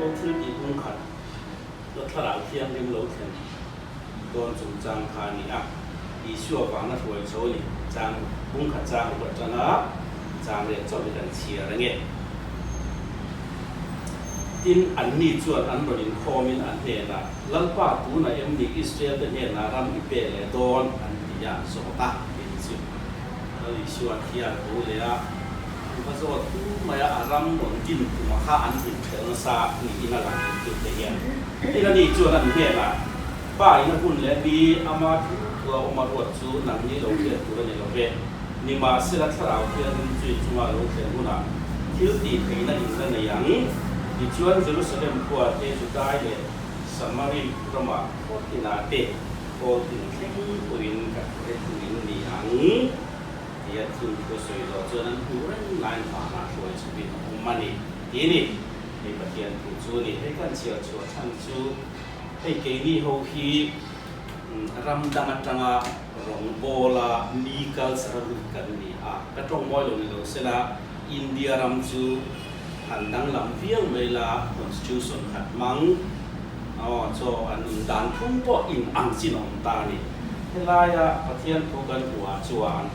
Tirhkoh thiltih bung khat lo Thlarau Thianghlim lo thlen dawn chungchang kha a ni a, Isua vana hruai chho a ni. Chang bung khat chang ruk atanga chang riat chauh hi kan chhiar ange. Tin, anni chuan an rawn inkhawmin an hnenah, Lalpa, tunah em ni Israel te hnenah ram i pe leh dawn? an ti a, an zawt a. Tin chu Lal Isua thian tho leh a, an va zawt hu mai a, a ram rawn din tuma kha an inṭhelh nasa niin a lang tute hian. Tin, ani chuan an hnenah, Pa in a hun leh ni, ama thu thua awm a ruat chu nangni lo hriat tur a ni lo ve. Nimahsela Thlarau Thianghlim chu in chunga lo thlen hunah thil tih theihna in la nei ang. Tichuan Jerusalem khua te, Judai leh Samari ramah khaw tinah te kawl tin thleng pawhin ka thu in ni ang tia thil thu a sawi zawh chuan an hmuh reng laiin vanah hruai chhuvin a awm a ni ti a ni. Hei Pathian thu chu a ni. Hei kan chhiar chhuah chhan chu hei keini ho hi ram dang atanga rawngbawla mi culture a lut kan ni a, ka tawng mawi lo ni lo sela India ram chu han danglam viau mai la, constitution khat hmang aw chaw an in dan phung pawh in ang chin a awm ta a ni. Helaia Pathian thu kan hmuhah chuan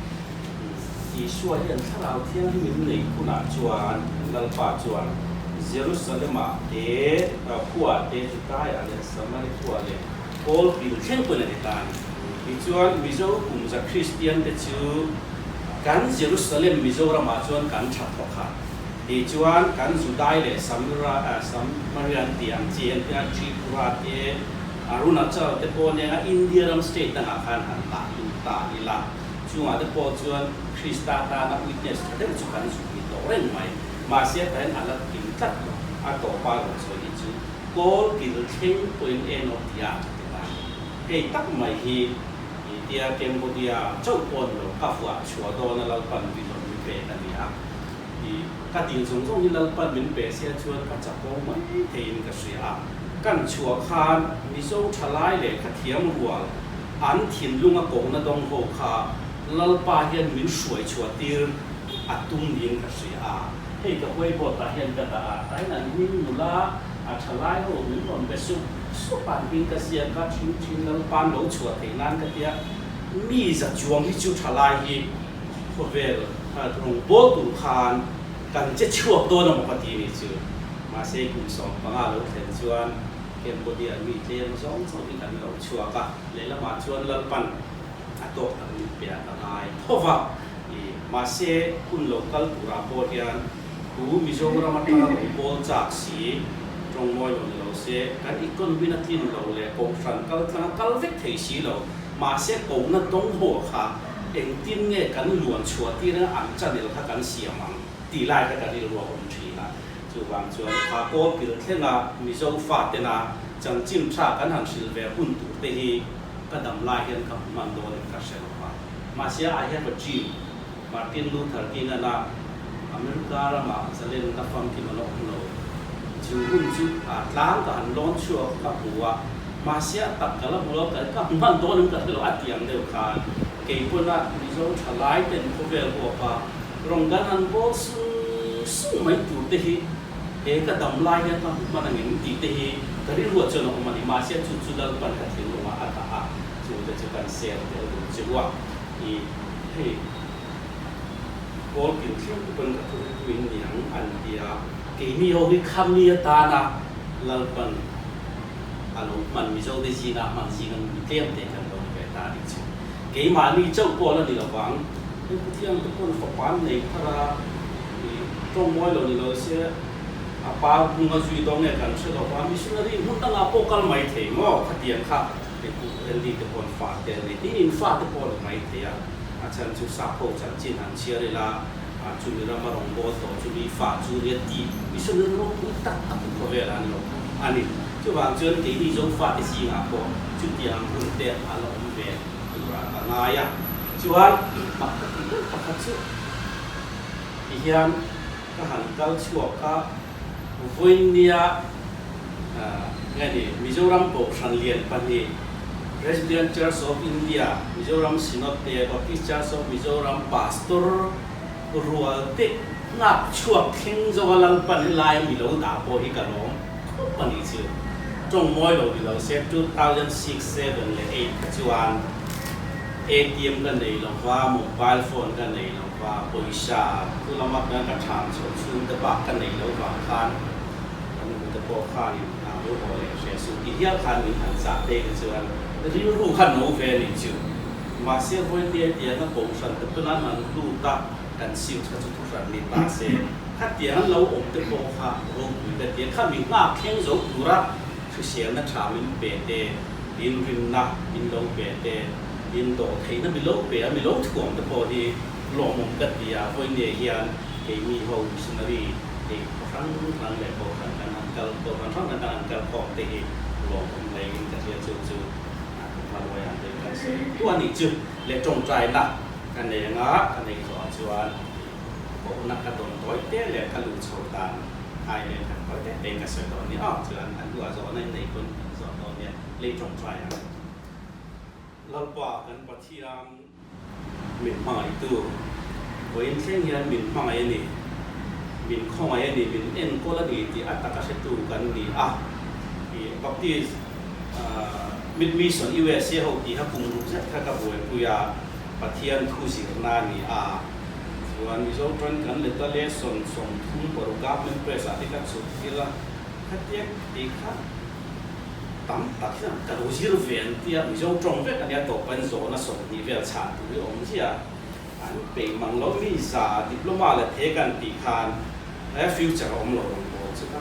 Isua hian Thlarau Thianghlim in nei hunah chuan Lalpa chuan Jerusalem-ah te, khuaah te, Judaiah leh Samari khuaah leh Kawl pil thleng pawhin a ni ta a ni. Tichuan, Mizo kum za Kristian te chu kan Jerusalem Mizoramah chuan kan tha thawk a. Tichuan, kan Judai leh Samira, Samarian tih ang chi en te, Tripura te, Arunachal te pawh nen a India ram state dangah khan han dah lut ta ila. Chungah te pawh chuan Krista tana witness tha deuh chu kan zuk ni tawh reng mai. Mahse, tahin a la kim tlat lo. A tawpa rawn sawi hi chu Kawl kil thleng pawhin en awm ti a ka ti ta. Hei tak mai hi i tia Cambodia chauh pawh ni lo, ka vuah chhuah dawn a Lalpan vision min pek a ni a. I ka dil zawng zawng hi Lalpan min pe sia chuan ka chapo mai theiin ka hria a. Kan chhuah khan Mizo thalai leh kha thiam rual an thinlunga kohna dawng ho kha Lalpa hian min hruai chhuah tir a tum niin ka hria a. Hei ka whiteboard ah hian ka dah a, tain an hming nula a tha lai ho min rawn be sup sup a, an hming ka ziak a, thin thin Lalpa'n lo chhuah theih nan ka tia, mi za chuang hi chu tha lai hi khawvel rawng bawl tur khan kan che chhuak dawn amaw ka ti ni chu, mahse kum 15 lo thlen chuan Cambodia mi tlem zawng zawng hi kan lo chhuak a, lehlamah chuan Lalpa'n a tawk tak min pe a ka ngai tho va. I, mahse hun lo kal turah pawh hian tu Mizoram atanga rawn bawl chak si, tawng mawi lo ni lo se, kan economy na tlin lo leh kohhran kal tlanga kal vek thei si lo, mahse kohna dawng ho kha engtin nge kan luan chhuah tir anga an channel kha kan siam ang tih lai kha ka rilru a awm thin a. Chuvang chuan kha kawl kil thlenga Mizo fatena chanchin tha kan han hrilh ve hun tur te hi ka dam lai hian ka hmu hman dawnin ka hre lo va. Mahse I have a dream, Martin Luther King an a America ramah zalenna famkim a la awm lo. Chu hun chu a tlang ka han lawn chhuak ka hmu a, mahse a tak ka la hmu lo, ka ka hmu hman dawn em ka hre lo a ti ang deuh khan kei pawn a Mizo thalai ten khawvel huapa rawng kan han bawl sung sung mai tur te hi he ka dam lai hian ka hmu hman ang em tih te hi ka rilruah chuan a awm a ni. Mahse chu chu Lalpan ka thinlungah a dah a. Chu te chu kan sel tel duh che u a, i hei kawl kil thleng pawn ka thu tuin niang an ti a, keini ho hi khami atana Lalpan a lo hman Mizo te zinga a hman zinga mi tlem te kan lo ni ve ta a nih chu. Keimahni chauh pawh la ni lovang, hei Pathian te pawn fapa an nei thar a, i tawng mawi lo ni lo se a pa bunga zui dawn nge kan hre lova, missionary hmun dangah pawh kal mai thei maw khatiang kha. Hei pu Andy te paw'n fa te an nei tin in fa te pawh a ni mai thei a, a chhan chu sap ho chanchin han chhiar ila chumi rama rawngbâwl tawh chu mi fa chu nia tih missionary ropui tak tak hi khawvelah an lo a ni. Chuvang chuan keini Zofa te zingah pawh chutiang hun te a la awm ve turah ka ngai a. Chuan mak ka tih deuh pakhat chu tihian ka han kal chhuak a. Vawinia nge ni Mizoram Kohhran lian pahnih Presbyterian Church of India Mizoram Synod te Baptist Church of Mizoram Pastor rual te nghak chhuak thleng zo a Lalpan helai a mi lo dah pawh hi ka lawm khawp a nih chu. Tawng mawi lo ni lo se 2006, 7 leh 8 kha chuan ATM ka nei lo va, mobile phone ka nei lo va, pawisa chu lama khan ka thang chhoh chhung te bak ka nei lo vang khan ka nu te pawh khanin a lo haw leh hre suh ti hial khan min han chah te kha chuan rilru kha no ve a nih chu. Mahse vawiin tianga kohhran te pawn an han lut a, kan sim kha chu thuhran ni ta se, khatiang an lo awm te pawh kha ropui ka ti a, kha mi nghak thleng zo tura hriselna tha min pe te, inrinna min lo pe te, indawh theihna mi lo pe a, mi lo thuam te pawh hi lawmawm ka ti a, vawiin hian keini ho missionary hei khaw hrang hrang leh kohhran kan han kal, kohhran hrang hrang kan han kal khawm te hi lawmawm hlein ka hria chu chu hmanruai ang te kan sawi tu a nih chu leh tawngtaina. Ka nei anga ka nei zawhah chuan kohna ka dawn tawi te leh ka luh chho dan ai leh khat tawi te tein ka sawi dawn nia aw chuan a hnuah zawhna in nei pawn in zawh dawn nia lei tawngtai ang. Lalpa kan Pathian min hmangaihtu vawiin thleng hian min hmangaih a ni, min khawngaih a ni, min enkawl a ni tih a taka hretu kan ni a, i Baptist Mid Mission USA ho tih kha kum ruk zet kha ka buaipui a, Pathian thu zirna a ni a. Chuan Mizo tan kan leta lesson 36 government press ah te ka chhuk ila, khatia tih kha tam tak hian ka lo zir ve an tia, Mizo tawng vek a nia tawp an zawhna 20 vel chhan tur hi awm ziah a, an peih mang lo mi za diploma la the kan tih khan he future a awm lo rawn bawl chu ka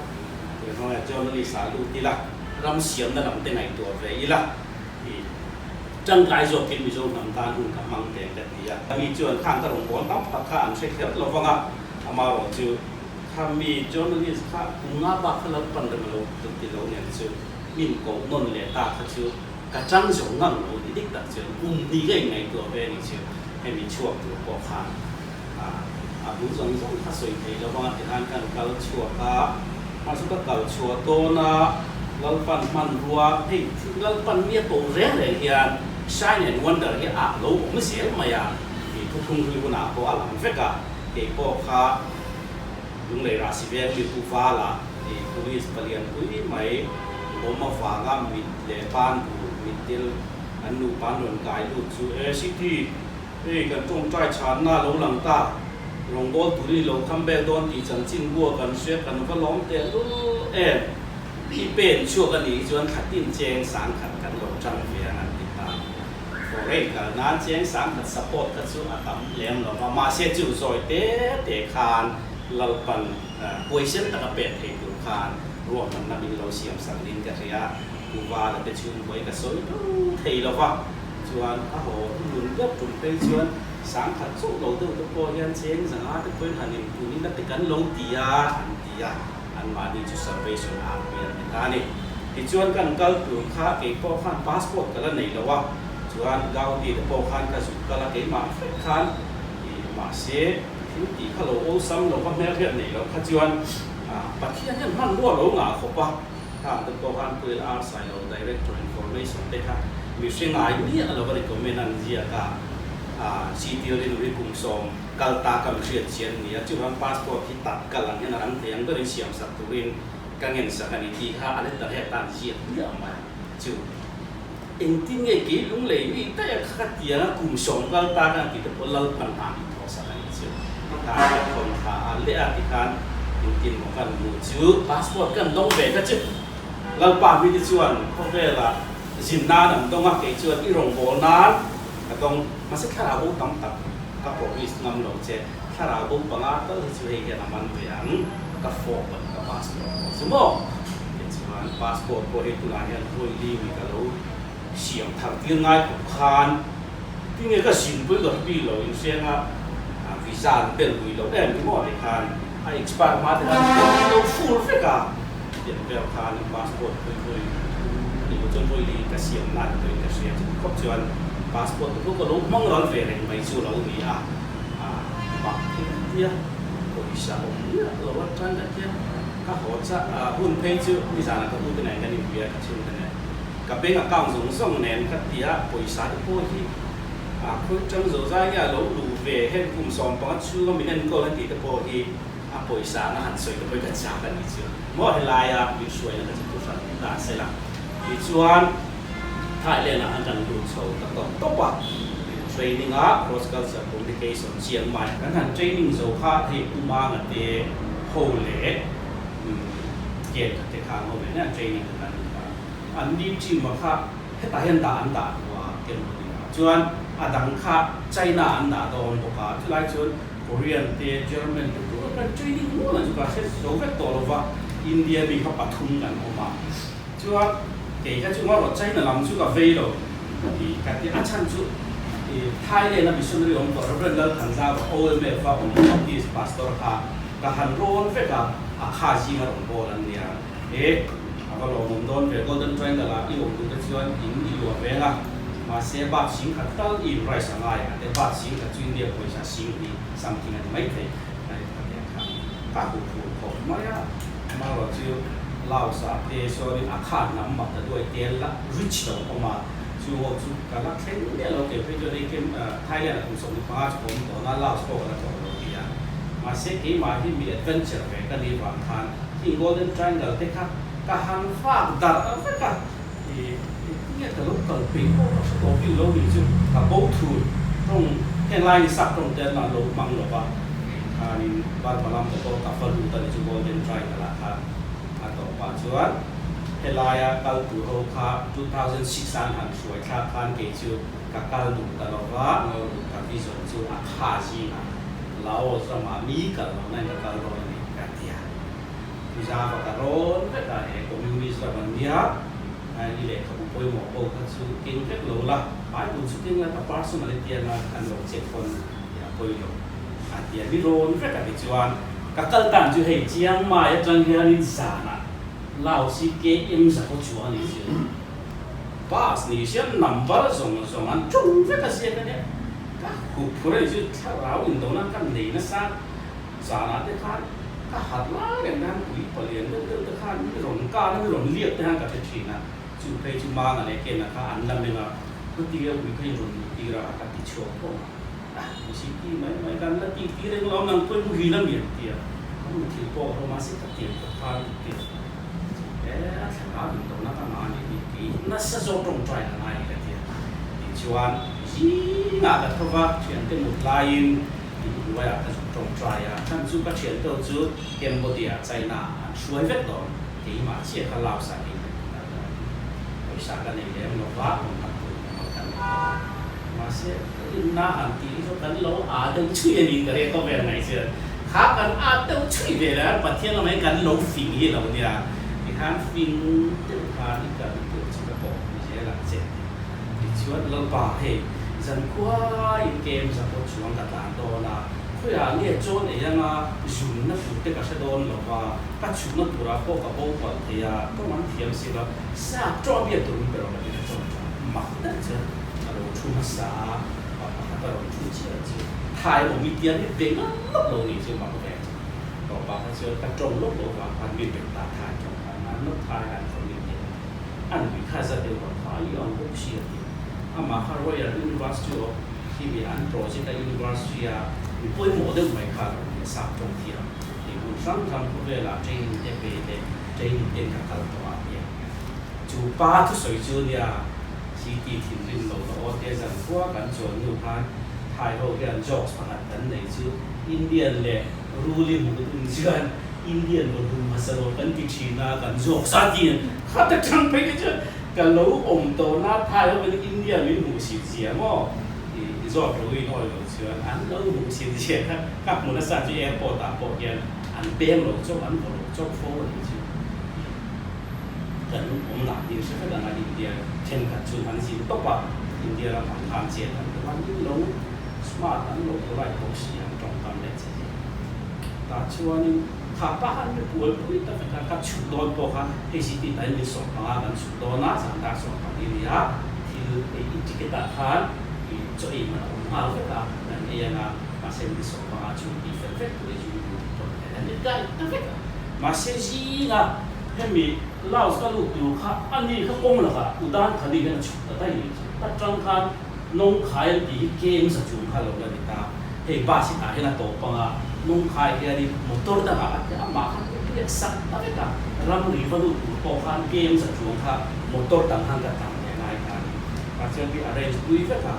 tunhnuaiah journalist ah lut ila, ram siamna lam te ngaihtuah ve ila tih tangkai zawkin Mizo hnam tan hun ka hmang teng ka ti a. Mi chuan khang ka rawn bawl tam tak kha an hre kher lo vang a, amaherawh chu kha mi journalist kha kum nga bak kha lo pan reng lo ti lo nen chu min koh nawn leh ta kha chu ka tang zo ngang lo ni dik tak chuan kum hnih ka inngaihtuah ve a ni chu hemi chhuak tur pawh khan a bul zawng zawng kha sawi thei lo vang a tikhan kan kal chhuak a, mahse ka kal chhuah dawn a, Lalpan hmanrua hei Lalpan mi a ko reng reng hian sign and wonder hi a lo awm zel mai a, tih thuthung hlui hunah pawh a lang vek a, kei pawh kha Lunglei Rahsi veng mi Pu Vala tih police palian pui mai bawm avanga mit leh ban bu mitdil an nupa an rawn kai lut chu e city Hei kan tawngtai chhanna lo lang ta, rawngbâwl turin i lo kham bel dawn tih chanchin bua kan hria kan va lawm teh lul em? I pen chhuak a nih hi chuan thla tin cheng sangkhat kan lo tang ve ang an ti ta. Foreign kal nan cheng sangkhat support kha chu a tam lem lo va, mahse chu zawi te te khan Lalpan huaisen taka pek thei tur khan ruahmanna min lo siam sak niin ka hria. Kuvala te chhungkawi ka sawi deuh thei lo va. Chuan a haw hnun deuh tum phei chuan sangkhat chauh lo deuh te pawh hian cheng zanga te pawhin han inpun ila ti kan lo ti a an ti a, anmahni chu Salvation Army an ni ta a ni. Tichuan kan kal tur kha kei pawh khan passport ka la nei lo a, chuan Gaudi te pawh khan ka zuk kal a keimah vek khan ih mahse thil tih kha lo awlsam lo va hmelhriat nei lo kha chuan Pathian hian hmanrua lo ngah khawp a. Khang te pawh khan Pu LR Sailo Director Information te kha mihring ngai miah lo va recommend an ziak a, CTL in ri kum 10 kal ta ka mihriat chian ni a, chuvang passport hi tat kal ang hian a rang thei ang berin siam sak turin ka ngen sak a ni tih kha a letter hian tan ziak miah mai chu. Engtin nge kei lunglei mi daih a kha ka tiang a kum 10 kal ta ka tih te pawh Lalpan hna min thawh sak a nih chu. Hna ka thawn thla a leh a ti khan engtin maw kan hmuh chu passport kan dawng ve kha chu. Lalpa mi te chuan khawvela zin nan an dawng a kei chuan i rawngbâwl nan ka dawng. Mahse thlarau bo tam tak ka promise ngam lo che thlarau bo panga tal hi chu hei hian a man ve ang ka fawp a ni ka passport pawh chu maw. Tichuan passport pawh hei tunah hian vawi li mi ka lo siam thar tir ngai khawp khan tinge ka zinpui ka hre lo in hriang a visa an bel lui lo em hi maw tikhan a expire hma te khan ka lo full vek a tiang vel khan passport pawh hi vawi ni lo chuan vawi li ka siam nan pawhin ka hria chuti khawp chuan passport te pawh ka lo hmang ral ve reng mai chu lo ni a mak thil tia pawisa awm miah lo atang a tia. Ka haw chah a, hun phei chu nizanah ka ute nen kan inbia ka chhungte nen. Ka bank account zawng zawng nen ka ti a, pawisa te pawh hi a khawi tang zo zai nge a lo luh ve heng kum 15 chhunga min enkawl an tih te pawh hi A pawisa anga han sawi te pawhin ka chak a nih chu maw helaia min hruaina ka chu thuhran ni ta sela. Tichuan Thailand ah an kan lut chho ta tawp tawp a, training a cross culture communication Chiang Mai kan han training zo kha hei Pu Manga te ho leh Ken kha te kha an awm nen training kha kan ni a, an ni team a kha hetah hian dah an dah duh a Cambodia ah chuan a dang kha China an dah dawn bawk a, chulai chuan Korean te German te tur kan training nual ang chu ka hre zo vek tawh lo va, India mi kha pathum kan awm a, chuan kei kha chu ngarawh China lam chu ka vei lo tih ka ti a chhan chu Thailand a missionary awm tawh Rev Lalthanzava OMF a awm Baptist pastor kha ka han rawn vek a, a kha zinga rawn bawl an nia e a va lawmawm dawn ve Golden Triangle ah i awm duh te chuan in i luah veng a mahse baht sing khat tal i in rice a ngai a te baht sing khat chu India pawisa sing hi something a ni maithei a ka ti ang kha ka huh phur khawp mai a amaherawh chu Laos ah te chuanin a kha hnam mak ta duai te la rich lo awm a chu ho chu ka la thleng miah lo kei phei chuan hei kem Thailand ah kum 15 chu ka awm tawh na Laos pawh ka la tlawh lo ti a mahse keimah hi mi adventure ve ka nih vang khan heng Golden Triangle te kha ka han vak darh vek a i tinge ka lo kal peih pawh ka hre tawh bik lo nih chu ka bo thur tawng heng lai ni sap tawng te an lo hmang lo va khanin Burma lam te pawh ka va lut a ni chu Golden Triangle ah khan a tawpah chuan helaia kal tur ho kha 2006 an han hruai thlak khan kei chu ka kal duh ta lo va ka vision chu a kha zingah Laos ramah mi kal lo nain ka kal dawn a ni ka ti a. Mizava ka rawn vek a, he communist ram an nia, i lehkhabu pawimawh ho kha chu keng vek lo la, Bible chu keng la ka personal i tia nga an lo check pawn i a pawi lo a ti a, mi rawn vek a tichuan ka kal tan chu hei Chiang Mai atang hianin zanah Laos hi KM zakhaw chuang a ni chu, bus ni hian number zawng zawng an ṭawng vek a ziak a nia, ka hup phur a ni chu thlarau indona ka nei nasa. Zanah te khan ka harh lai reng khan ui palian deuh deuh te khan mi rawn kar a, mi rawn liak te khan ka hre thin a, chu phei chu Manga leh Kena kha an la meng a, khawtia ui kha in rawn luh tir a, ka ti chhuak phawng a, ah mihring ti mai mai kan la tih tir eng lo nang pawhin muhil a mi an ti a, ka mu thil pawh rawh mahse ka tiang khawp khan ka ti e a thlarau in dawhna ka ngah anih hi tih nasa zawk tawngtai ka ngai ka ti a, tichuan zingah ka tho va thiante mut laiin In hnuaiah ka zuk tawngtai a, chhan chu ka thian tawk chu Cambodia, China ah an hruai vek dawn, keimah chiah kha Laos ah keimah in ka kal dawn. Pawisa ka nei lem lo va, hmun khat tur ka kal ka nei tawh a. Mahse, rinna han tih hi chu kan lo aa deuh chhui a ni ka ria khawvel ngaih chuan. Kha kan aa deuh chhui ve leh a, Pathian lamah hian kan lo fing hi lo nia, tikhan fing deuh khan i kalna tur chu ka kawh ni zel ang che. Tichuan, Lalpa, hei, zankhua in kem zakawt chuang ka tlan dawn a, khawiah nge chawn ei anga zunna tur te ka hre dawn lo va, ka chhukna turah pawh ka bo palh thei a, tawng an thiam si lo, sap tawng biak tur min pe rawh ka ti ka tawng tawng mak deuh chuan ka lo thu hmasa a, pa pakhat a rawn thu chiah chu thai awm i tiang hi be ngam lawk lo nih chu mak ve chu, tawpa kha chuan ka tawng lawk lo vang khan mi be ta thai tawng khan an nawt thai an khawm in te. A nui kha za deuh a kha i ang bawk si a ti. Amah kha Royal University of khi mi an project a university a mi pawimawh deuh mai kha a lo ni a sap tawng thiam tih hmun hrang hrang khawvelah training te pe leh training ten ka kal tawh a tia. Chu pa thusawi chu nia CT thinrim lo la aw te zan khua kan chuan nu khan Thai ho hian jokes pakhat kan nei chu Indian leh ruling hmuh dun chuan Indian vaw hlum hmasa lo kan ti thin a, kan zawk sa ti in kha ta tang phei te chuan ka lo awm tawh na Thai ho in India min hmuh sit zia maw i zawk lo in awi lo chuan an lo hmuh sit zia kha ka hmu nasa chu airport ah pawh hian an peng lo chauh an vaw lo chauh fo a nih chu kan awm dan hi hre vek ang a India thenkhat chu an zin tawp a India ram ang khan chet an tum a min lo smart an lo polite bawk si an tawngkam leh che hi. Tah chuanin kha pa khan mi buaipui tak vek a, ka chhuk dawn pawh kha hei si tih tahin min 15 kan chhuk dawn a, zan dar 12 a ni a, thil ei i ticket ah khan i chaw ei man a awm nghal vek a, kan ei ang a, mahse min 15 chu tih fel vek tur i zung tur tih pawh ni thei a, min guide ta vek a, mahse zinga hemi Laos ka lut tur kha ani kha kawng lakah Udan Thani hian a chhuk ta daih ni chu, ta tang khan Nongkhai an tih hi kem za chung kha lo la ni ta. Hei bus hi tah hian a tawp ang a, Nung khai hianin motor dangah a tia amah khan min biak sak ta vek a, ramri va lut tur pawh khan game za chuang kha motor dang khan ka tlan leh ngai kha a ni. Tah chuan mi arrange pui vek a,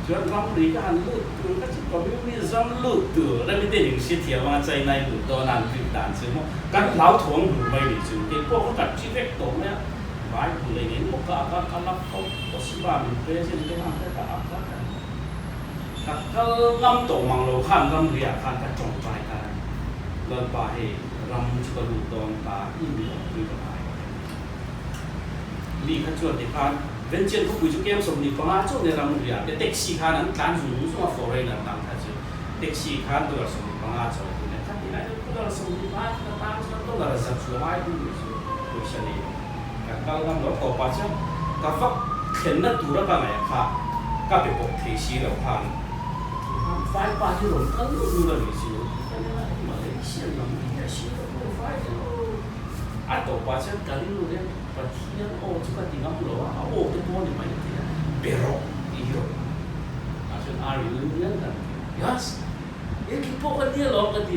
chuan ramri ka han lut tur kha chu communism lut tur remi te in hre thiam anga China in lut dawn a an rik dan chu maw kan hlauthawng hlur mai ni chu kei pawh ka kat thi vek tawh mai a, Bible eng eng maw ka ak a, ka lak tawp possible min present te khan ka ak a ka. Ka kal ngam tawh mang lo khan ramriah khan ka tawngtai ta a ni. Lalpa hei ram chu ka lut dawn ta i mi awmpui ka ngai ka ti. Mi kha chuan tikhan Venchian khawpui chu kem 25 chauh nia ramriah te taxi khan an tlan zung zung a foreigner dang kha chu taxi khan dollar 25 chawi tur nia kha ti lai chuan dollar 25 chu ka tan chuan dollar za chuang ai hun ni chu pawisa nei lo. Ka kal ngam lo tawpah chuan ka va thlenna tura ka ngaih kha ka be pawp thei si lo khan vai pa hi rawn kal lut lut a nih chu ka nia Malaysian lam hi a si lo maw vai hi aw a tawpah chuan ka rilru hian Pathian aw chu ka ti ngam lo a a aw te pawh a ni mai thei a be rawh tih hi rawn tah chuan are you Indian kan ti a yes. He khi pawh ka nia lawm ka ti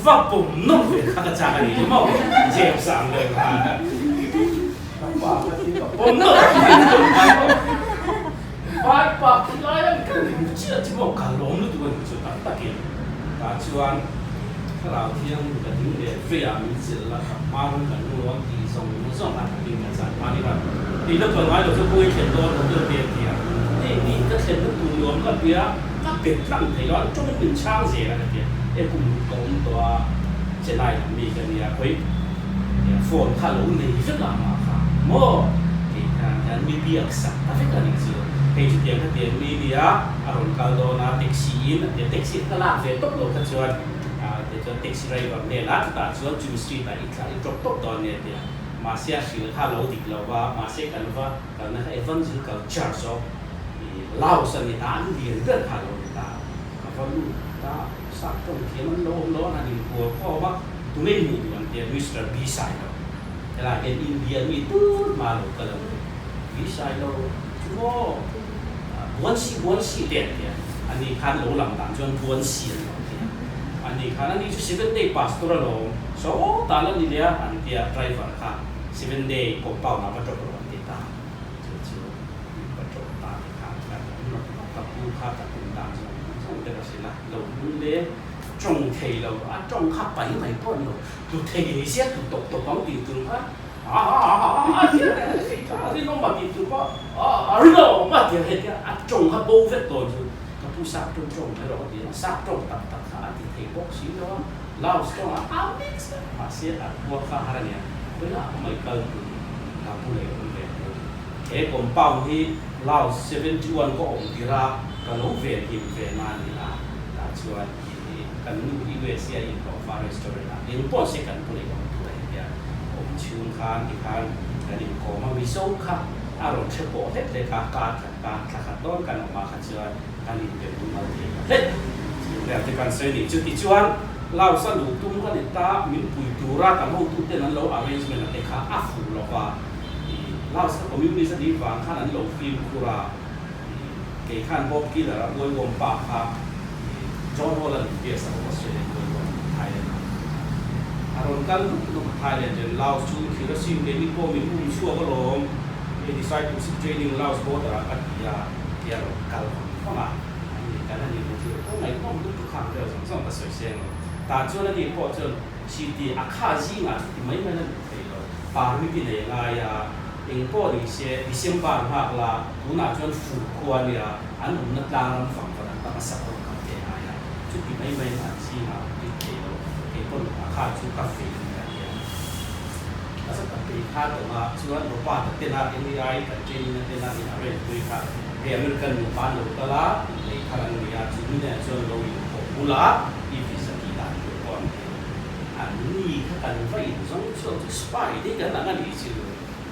va pawm nawm ve kha ka chak a ni maw James ang leh khan ka pa ka ti ka pawm nawm vai pa khi lai a ka ring chiah chu maw ka lawm lutuk a ni chu tak takin tah chuan thlarau thianghlim ka ding leh vei ah min zilh la ka hma rawng ka nu rawn tih zawng zawng khan ka ding ka chan hma ni khan tih la kal ngai lo chu kawng i thlen dawn hotel te a ti a hei mi ka thlen na tur nuam ka tia Ka bet tlang thei lo, an tawng min chhang zel a ka ti a, e kum ruk ka awm tawh a, Chennai lam mi ka nia, khawi phone kha lo nei vek a amah kha maw tih khan hian mi biak sak ta vek a nih chu, hei chutiang khatiang mi nia a rawn kal dawn a, taxi in a ti a, taxi kha ka lak ve tawp lo kha chuan tichuan taxi driver hnenah chutah chuan chumi street ah i thlah i drop tawp dawn nia a ti a, mahse a hrilh kha a lo dik lo va, mahse kan va kalna kha Evangelical Church of Laos a ni ta, an lian ber kha a lo ni ta. Ka va lut ta, sap tawng thiam an lo awm lo a, an inkual khawm a, tunge i hmuh duh an ti a, Mister B Sailo. Helai hian India mi tut hma lo kal ang B Sailo chu maw Buansi Buansi te an ti a, ani khan lo lang dan chuan Buansi an lo ti a, ani khan ani chu Seven Day Pastor alawm, sawtah la ni leh a an ti a, driver kha Seven Day compound ah va drop rawh an ti ta. Chu chu mipa tawng ta te khan ka awm lo tawp ka pu kha ka tum dan zawng zawng te ka hrilh a, lo hmung le tawng thei lo a tawng kha pai mai pawh ni lo, tlu thei ni sia tlu tawp tawp ang tih tur kha a a a a tia a rinawm a tih tur pawh a a rinawm a tia hei tia a tawng kha bo vek dawn chu ka pu sap tawng tawng mai rawh ka ti a, sap tawng tak tak kha a ti thei bawk si lo a, Laos tawng a a mix vek mahse a khua kha har a nia, khawiah mai kal tur. Ka pu leh awm ve tho. He compound hi Laos 71 ka awm tirh a, ka lo ven him ve na a ni a, tah chuan i kan nu hi USA a inhlawhfa restaurant ah eng pawh se kan pu leh awm tur a hetia awm chhung khan tikhan kan inkawm a, Mizo kha a rawn hre pawh hlek hlek a, kar khat ka thla khat dawn kan awm ah kha chuan kan inbe mumal thei ta hlek. Chu vel te kan sawi ni chu tichuan Laos a luh tum ka ni ta, min pui tura kan hotuten an lo arrangement a te kha a fuh lo va, i Laos kha communist a nih vang khan an lo fimkhur a, i kei khan Bob Keeler a uaiuam pa kha i John Holland in biak sak Australia in uaiuam Thailand ah a rawn kal lut lut a Thailand chen Laos chu thil a sim keini pawh min um chhuak alawm, hei discipleship training Laos border ah ka ti a, tia rawn kal vang vang a. An ni kan a ni mu chu aw ngaihnawm lutuk kha ang vel zawng zawng ka sawi seng lo. Tah chuan ani pawh chuan city a kha zingah chu ti mai mai la duh thei lo. Permit i nei ngai a, eng pawh ni se December nghak la tunah chuan fur khua nia an awmna tlang ram fang fan an tam a support kan ve ngai a, chuti mai mai an zingah ti thei lo. Kei pawn a kha chu ka fei ka nia. A za tak pei kha tawng a chuan Robert-a tena NEI kan training-na tena min arrange pui kha hei American nupa an lo kal a, innei thar an ni a, chu nunah chuan lo inkhawh bul a, i visa tih dan tur pawh an nei. An ni kha kan va inzawng chhuak chu spy te kan ang a nih chu.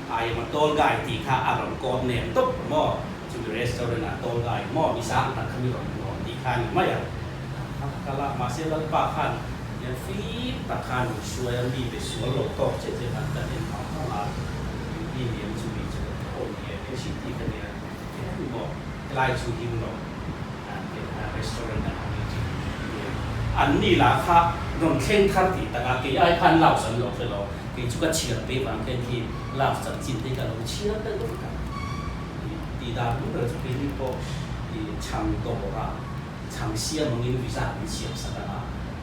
I am a tall guy tih kha a rawn code name tawp maw? Chumi restaurant ah tall guy maw mi sang tak kha mi rawn hmu ang tih kha a ni mai a. A kal a, mahse Lalpa khan Hian fim tak khan min hruai a, mi be sual lo tawk chiah chiah khan kan en vang vang a, duty lian chu mi chu ka ti aw ni e, HCT ka nia, eng maw helai chu him lo restaurant ah ni chu ni a. Anni lah kha rawn thleng thar tih takah kei ai khan Laos an lo hre lo. Kei chu ka chhiar pei vang khian khi Laos chanchin te hi ka lo chhiar deuh vek a. Tih dan ber ber chu keini pawh chhang dawrah chhang siam angin visa min siam sak a,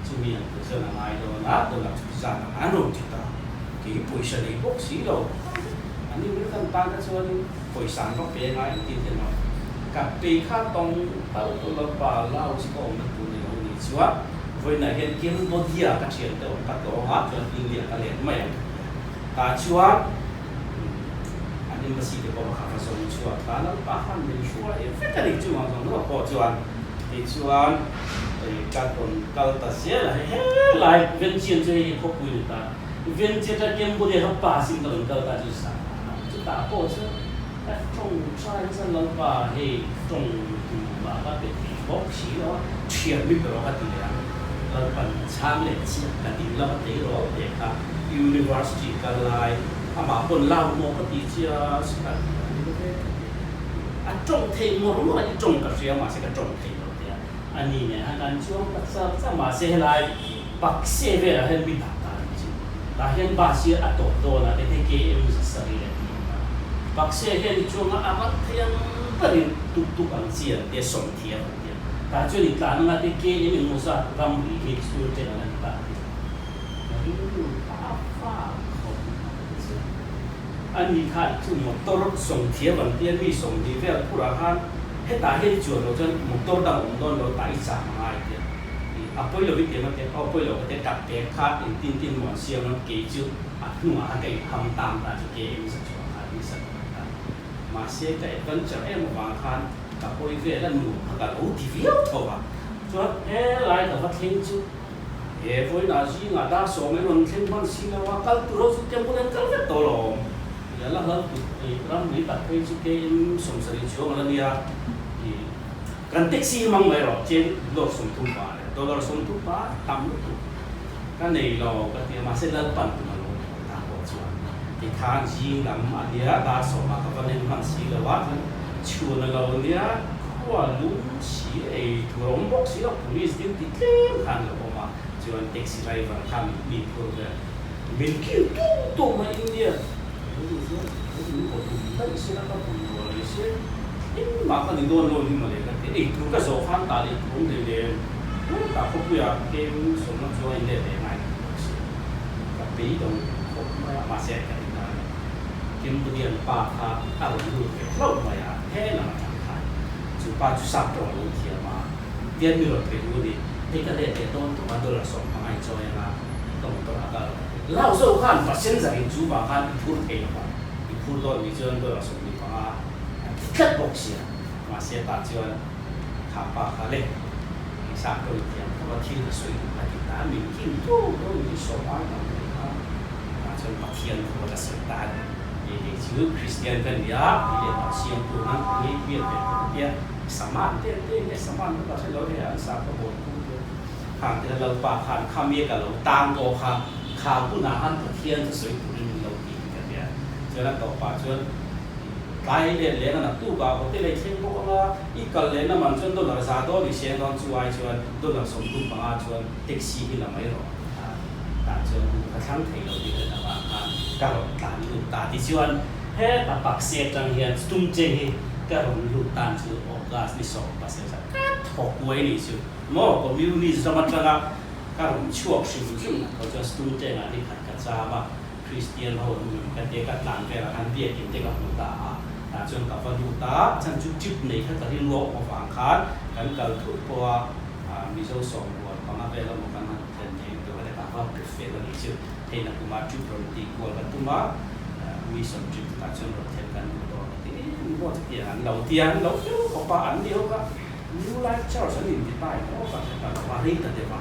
chumi ang tur chuan a ngai dawn a, dollar chuti zat ang an rawn ti ta. Kei pawisa nei bawk si lo, an ni American tan kha chuanin pawisa an va pe ngai ang tih te maw. Ka pe kha tawng tal dollar pa Laos ka awmna tur ni lo nih chuan vawiinah hian Cambodia ka thiante awm ka tlawng a, chuan India ka let mai ang ka ti a. Tah chuan An embassy te pawh kha va zawng chhuak ta Lalpa khan min hruai vek a ni chung ang zawng zawng pawh chuan tichuan ka rawn kal ta zel a hei helai Vientiane chu hei hi khawpui ni ta Vientiane atang Cambodia kha bus in ka rawn kal ta chu sa chutah pawh chu ka tawng tha nasa Lalpa hei tawng tumah ka pe thei bawk si lo a thian mi ber awk a ti leh ang Lalpan chhang leh chiah ka ding lama tleirawl te kha University kal lai amah pawn lau maw ka ti chia sikal tih a ni lo ve ka ti. A tawng thei ngawr ngawr a, i tawng ka hria mahse ka tawng thei lo tia a ni nen han an chuang ta char char mahse helai Pakse velah hian mi dah ta a ni chu. Tah hian bus hi a tawp dawn a te te KM zasarih leh tih ang a. Pakse hian i chuang a a ral thei ang berin tuk tuk ang chi an tia sawmthiam an tia. Tah chuan i tlan anga te KM engmaw zat ramri hi school atang an la ni ta a ti. Ka rilru kha a fak khawp mai che. Ani kha chu motor sawmthiam an tia mi 20 vel phurah khan hetah hian i chuan loh chuan motor dang awm dawn lo tah i cham a ngai tia. A pawi lo i tiam a tia, aw pawi lo ka tia kap pek kha engtin tin maw an siam a kei chu a hnungah khan ka inham tang ta chu KM za chuang khan ni sa ka ta. Mahse ka adventure em avang khan ka pawi vel a nuam kha ka lo ti viau tho a. Chuan helai ka va thleng chu He vawiinah zingah dar 10 in rawn thleng hman si lo a, kal tur ho chu temple an kal vek tawh lo awm. Ih a la hlau tut ih ram lui tak phei chu KM 70 chuang a la nia. Ih kan taxi hi hmang mai rawh chen dollar 30 pa leh dollar 30 pa tam lutuk ka nei lo ka ti a mahse Lalpan tum a lo thaw ta pawh chuan tikhan zing lam a nia dar 10 ah ka va nen hman si lo a chuan chhun a lo nia. Khua lung si ei tur a awm bawk si lo, police duty tlem khan lo awm a, chuan taxi driver kha min phur vel, min kill tung tung a India min haw tum daih se la ka bungrua lei se engmah ka ni dawn lo hi mawle ka ti, ei tur ka zawh khan tah leh tur awm hlei nen tah khawpuiah kem sawmna chuan a inlet leh ngai lo bawk si, ka beidawng khawp mai a, mahse ka ti ta lo, Cambodian pa kha a rawn lut ve hlauh mai a. He lam atang khan chu pa chu sap tawng a lo thiam a, tian mi rawn pe duh a ni. Hei ka let leh dawn tawh a, dollar 15 i chawi anga ka motor a kal. Lau zo khan passenger in chu vang khan i phur thei lo va, i phur dawn ni chuan dollar 25 an ti tlat bawk sia. Mahse tah chuan kha pa kha le i sap tawng i thiam tho a, thil ka sawi duh ka ti ta, min kin tu dawn ni sawm ai tam thei kha. Tah chuan Pathian thu a ka sawi ta a ni. Hei hei chu Kristian ka ni a, tih leh mah siamtu nan ka ngei biak ve tawh ka tia, saman te an te nge saman ka hre lo hei an sa ka bawl tu te khang te kha Lalpa khan kha mi ka lo tang tawh kha, kha hunah khan Pathian chu sawi turin min lo ti hi ka tia. Chuan a tawpah chuan tlai let leng a naktuk ah hotel a i thleng bawk anga i kal lehna man chuan dollar za dawn i seng dawn chu ai chuan dollar 35 chuan taxi hi la mai rawh. Tah chuan duh ka thlang thei lo tih ka avang khan ka rawn tlan lut ta. Tichuan heta Pakse atang hian Stumcheng hi ka rawn lut tan chu August ni 17 kha ka thawk uai nih chu maw Communist ram atanga ka rawn chhuak hrim hrim na tho chuan Stumchengah ni khat ka cham a, Christian ho nun ka tia ka tlan velah khan biakin te ka hmu ta a, tah chuan ka va lut a, chhan chu trip nei kha ka rilru a awm avang khan kan kal thut pawh a. Mizo sawmrual panga vel emaw kan han thlen thei tur a ni ta va fel a nih chu. Hei nakumah trip rawn tih kual kan tum a, mission trip chutah chuan rawn thlen kan duh dawn a ti em maw chutiang an lo ti a, an lo fel khawp a, an ni ho kha New Life Church an inti ta emaw ka hre ta lo a, rei ta deuh a.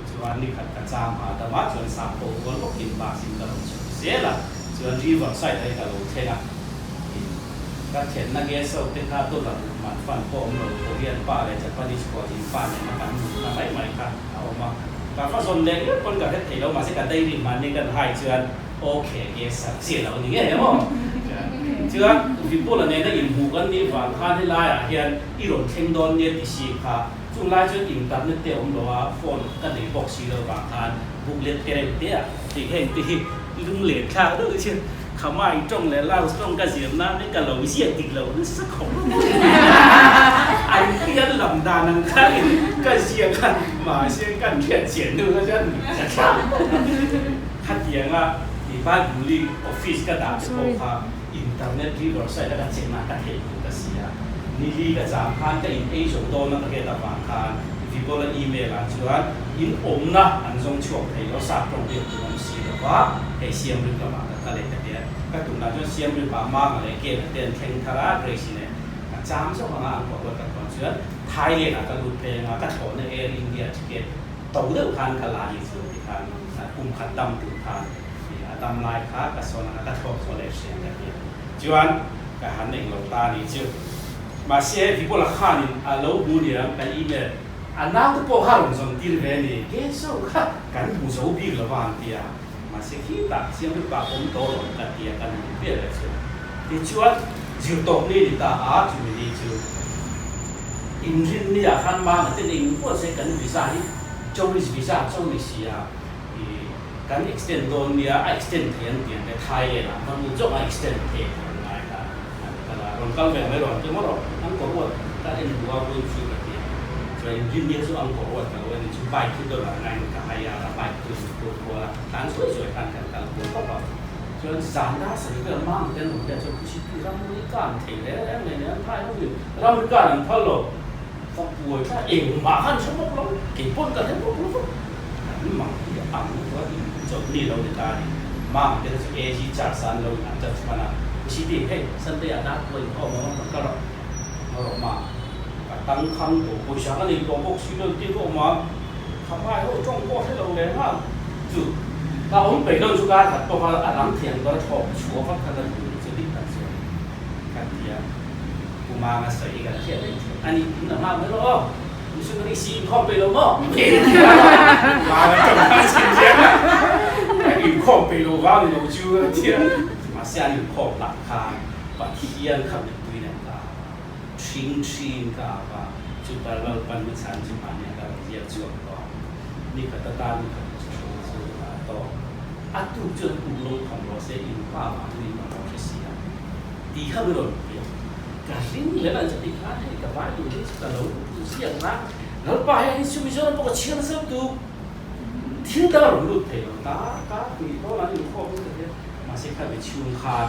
Chuan nikhat ka cham hahdam a, chuan sap ho kual bawkin bus in ka rawn chhuk zel a, chuan river side ah hi ka lo thleng a. Ka thlenna guest house te kha dollar ruk man fan pawh awm lo, Korean pa leh Japanese khualzin pa nena kan mutna mai mai kha a awm a. Ka va zawn leh ngeuh pawn ka hre thei lo, mahse ka diary hmanni kan hai chuan ok guest house chi a lo ni ngei em aw? Chuan Vipula nena inhmuh kan nih vang khan helaiah hian i rawn thleng dawn nia ti si kha. Chung lai chuan internet te a awm lo a, phone ka nei bawk si lo vang khan booklet te reng te a tih heng te hi lunglen thlak deuh hi chu Khamai tawng leh Laos tawng ka zir nan hi ka lo ziak dik lo nasa khawp an pian lam dan ang khan in ka ziak a, mahse kan hriat chian hnu kha chuan ka thlak tawp a. Khatianga i Bible office ka dah te pawh kha internet riverside a ka chehna ka theih duh ka si a, nili ka cham khan ka in ei zo dawn a ka hriat avang khan Vibola email ah chuan in awmna an zawng chhuak thei lo, sap tawng biak tur awm si lo va, hei Siam Rip lamah ka kal e ka ti a, ka tunah chuan Siam Rip ah Mama leh Ken a te an thleng thar a, Grace in e ka cham zawk anga an kawh ruat ka tawn chuan Thailand ah ka lut peng a, ka thlawhna Air India ticket to deuh khan ka la ni chu ti khan kum khat dam tur khan a dam lai kha ka sawn anga ka thlawk zawh leh hriat ka ti a, chuan ka han englo ta ni chu. Mahse, Vibola khanin a lo hmu niang kan email a naute pawh kha rawn zawn tir ve a ni. Keso kha kan hmu zo bik lo va an ti a, mahse khitah Siam Ripa awm tawh lo ka ti a kan hmu piah leh chu. Tichuan, zirtawp ni ni ta a, chumi ni chu inrinni ah khan Mama te nen inbuat se kan visa hi tourist visa cho ni si a, i kan extend dawn nia, a extend thei an ti ang te Thailand ah hman zawk a extend thei an ngai kha. An kal a, rawn kal ve mai rawn ti maw rawh, an kawr uat ka en duh a vawiin chu ka ti a, chuan in rin nia chu an kawr uat ka lo en chu bike hi dollar nine ka hai a, ka bike chu in phur kual a, tlan zuai zuai khan kan kal kual tawp a, chuan zan dar sarih vel mang te an rawn biak chuan khusi pi ramri kan thei reng reng nei nen an thai ho in ramri kan an phal lo, ka buai thla engmah khan hre bawk lo, keipawn ka hre bawk lo vak, kan mang hi ang chuan in chawlhni lo ni ta a ni, mang te kha chu AG charge a an lo in an charge hman a. City, Hei, Sunday ah dar pawh inkhawm awm a, rawn kal rawh. Ngaw rawh ma, ka tang khang tawh, pawisa ka nei tawh bawk si lo, engtin ka awm a, khamai ho tawng pawh hre lo leh nghal chu ka awm peih lo chu kar khat pawh kha a rang thei ang ber a thlawk chhuah vak kha ka duh ni chu dik tak chuan ka ti a, Pu Manga sawi hi kan hriat reng thin a ni, in la nghak mai rawh aw, missionary si inkhawm peih lo maw? Manga tawng kha a chhin chiang a, ka inkhawm peih lo vang ni lo chu ka ti a. Mahse an inkhawm lah khan Pathian kha mipui nen ka au a, ṭhing ṭhin ka au a, chuta Lalpan mi chhan chu mahni a ka rawn ziak chhuak tawh ang. Ni khat atan ni khat chu thu chu a tawk. A tuk chuan kum lawng tham rawh se, in pa vangin in mamawh hre si a tih kha min rawn piah. Ka ring leh a, chuti khan hei ka Bible hi chu ka lo ziak na, Lalpa hei hi chu Mizoram pawh ka chhiar nasa lutuk, thil dang a rawn lut thei lo, ta ka hnih dawn an inkhawm in ka hria. Mahse kha mi chhung khan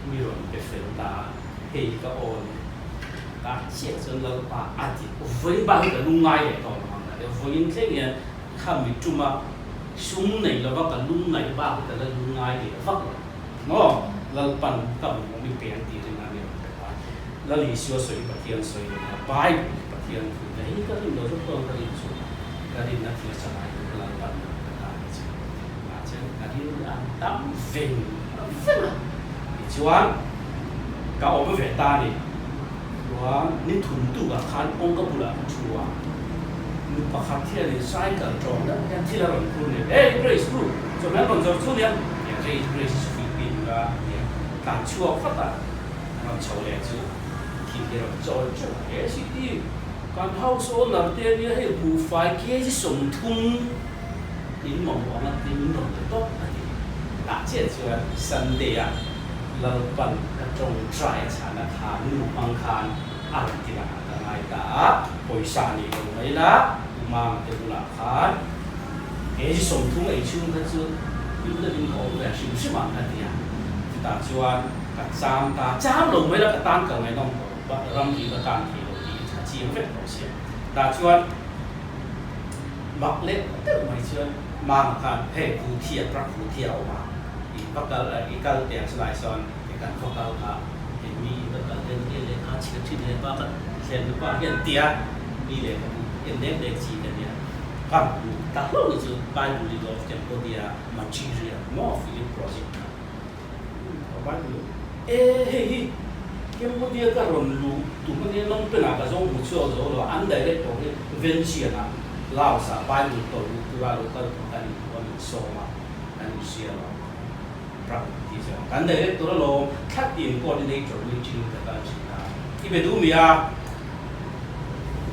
mi rawn pe fel ta a, hei hi ka awn e. Ta chiah chuan Lalpa a ti vawiin bak hi ka lungngai leh tawh lo ang ka ti a, vawiin thleng hian kha mi tuma sum nei lova ka lungngaih bak hi ka la lungngai leh vak lo. Maw? Lalpan ka mamawh mi pe an tih ringa mi rawn pe ta. Lal Isua sawi hi Pathian sawi a ni a, Bible hi Pathian thu a ni a, hei hi ka rin lo zawk pawh ang ka rin chu ka rinna thil chalai hi ka Lalpan mi rawn pe ta a ni chu. Tah chuan ka rilru an tam veng veng a, tichuan ka awm ve ta a ni. Chuan ni thum tukah khan kawngka bulah ka thu a, nu pakhat hianin cycle tawng deuh hian thil a rawn phur nen, Hey Grace nu, chawhmeh an rawn zawrh chu nia, tia Grace Grace chu Philippine nula a nia, tlan chhuak vat a, rawn chho leh chu thil hi a rawn chawi teuh a, He city kan house owner te ania hei buhfai kg 30, In mamawh anga tin min rawn pe tawp a ti. Tah chiah chuan Sunday a Lalpan ka tawngtai a chhana kha nu hmang khan a rawn ti lang ah ka ngai ta a, pawisa nei lo mai la U Mama te bulah khan kg 30 ei chhung kha chu hlim deuhin ka awm ve hrim hrim ah ka ti a. Chutah chuan ka cham ta, cham lo mai la ka tan kal ngaihnawm tawh lo, ramri ka kan thei lo tiin a chiang vek tawh sia. Tah chuan. Mak leh deuh mai chuan Mama khan hei Vuthia truck Vuthia a awm a, i va kal i kal teh ang chulai sawn i kan va kal kha hei mi i va kal hian e lehkha chhiar thin he pa ka thlenna pa hian tia mi lehkhabu en dek dek chi ka nia. Ka hmu ta hlauh ni chu Bible i love Cambodia material maw film project kha. Bible e hei hi Cambodia ka rawn luh tum ania Phnom Penh ah ka zawng hmu chhuak zo lo an director hi Vientiane ah Laos ah Bible tawlh luh tura lo kal tur kan inhmu a min sawm a kan inhria lo. Proud tih chu kan director alawm thlatin coordinator meeting ka kal thin a, i be duh mi a?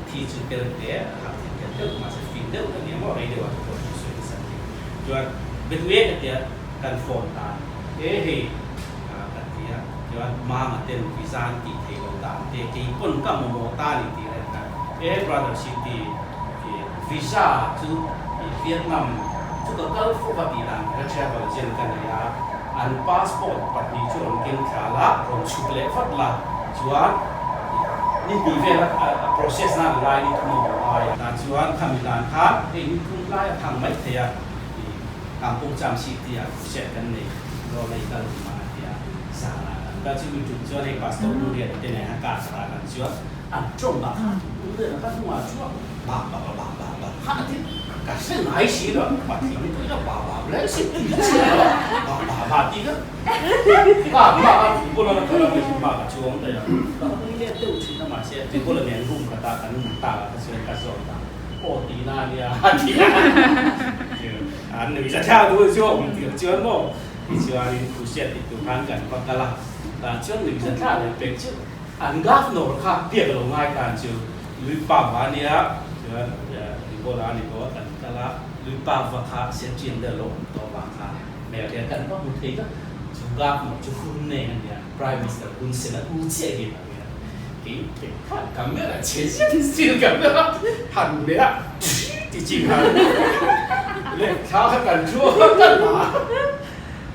Thi chu tel te a hak thei tel deuh mahse fim deuh ka nia maw rei deuh ah te pawh thu sawi nasa thei. Chuan be duh e ka tia kan phone tan e hei ka ti a, chuan mama ten visa an tih theih loh dan te kei pawn ka mamawh ta ni tih reng kha e brother city visa chu Vietnam chu ka kal fawk a tih dan kha travel agent ka nei a, an passport pahnih chu rawn keng thla la, rawn chhuk leh vat la chuan ni hnih vel a process nan a lai ni thum a awm ngai a. Tah chuan khami dan khan hei ni thum lai a thang mai thei a, Kampong Cham City ah crusade kan nei dawn a i kal tum ang a ti a, zanah kan kal chu mi tum chuan hei Pastor Lurian te nen a car khat ah kan chuan an tawng bak kha tum vel a ka hnungah chuan bak bak a bak bak bak kha a ti ka hre ngai si lo patling pawhin a bak bak hle si ti chiah lo bak bak bak ti kha bak bak a tih pawh la ka lo hi bak a chuang daih a ka hawi let deuh thin a mahse tui pawh la nen room khatah kan mu tak a kha chuan ka zawt a aw tihna a nia a ti a an nuih za thla duh chu a awm tir chuan maw tichuanin Khusia tih tur khan kan va kal a tah chuan nuih za thla leh pek chu An governor kha biak lo ngai tan chu lui pa va a nia, chuan Ribola a ni bawk a, kan kal a, lui pa va kha Sianchian deuh lo awm tawh vang kha hmel hian kan va hmu thei vek. Chu governor chu Hun Neng a nia, Prime Minister Hun Sen a u chiah hi a nia. Kei pek khan camera chhe zet still camera han leh a ti chi khan leh thla kha kan thu a kan la a.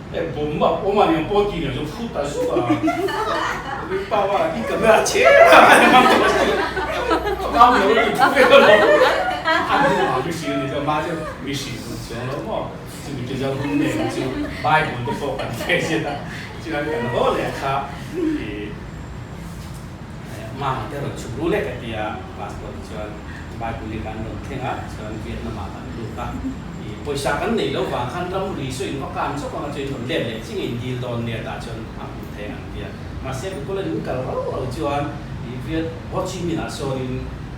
E bawm a awm a niang pawh tih nen chu phut ta zuk a mi pa a i camera che a kau lo ti thu ve lo a nu a mi hrilh ni chuan ma chu mi hrilh duh chuang lo maw chu mi chu zo hun nen chu bible te pawh kan hre zet a chuan kan haw leh kha i mama te rawn chhuk ru leh ka tia passport chuan bible hi kan rawn thleng a chuan Vietnam ah kan lut a. I pawisa kan neih loh vang khan ram ri saw in va kan chawk ang a chuan in rawn let leh ching a in dil dawn nia tah chuan a hmu thei ang tia. Mahse Bukula in kal rau rau chuan i Viet Ho Chi Minh ah sawn in